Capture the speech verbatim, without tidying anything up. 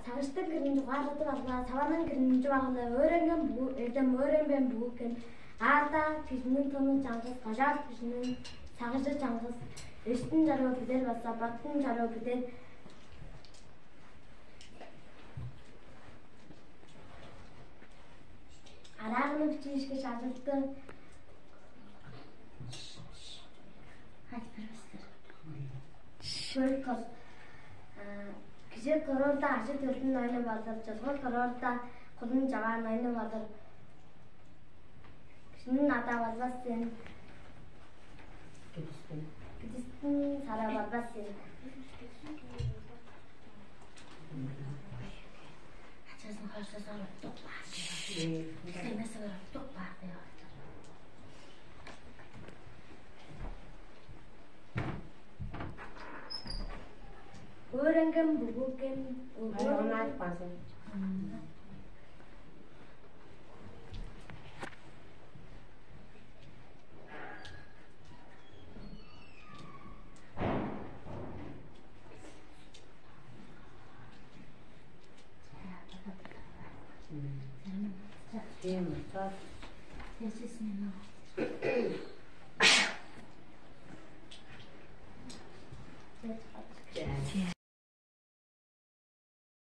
Сагыштың кырын чугааладып алгыла, саваның кырын чуп алгыла, өөренген бүгү, эртем өөренбээн бүгү экен. Аарда кижиниң тыны чаңгыс, кажаап кижиниң сагыжы чаңгыс. Эштиң чарыы бүдер база, баттың чарыы бүдер. Арааганы бичиишке чажыртты. Айтып бербестер. Шөл кыз. Кижи кыроорда ажы-төлдүн ойнап алыр, чылгы кыроорда кудун чаваан ойнап алыр. Кижиниң ада база сен. Кидистиң. Кидистиң сара база сен. Ачасын хашса сара тук бар. Демесе бар тук бар деп. Өөренген бүгү экен. Ай, ону айтпазын. М. М.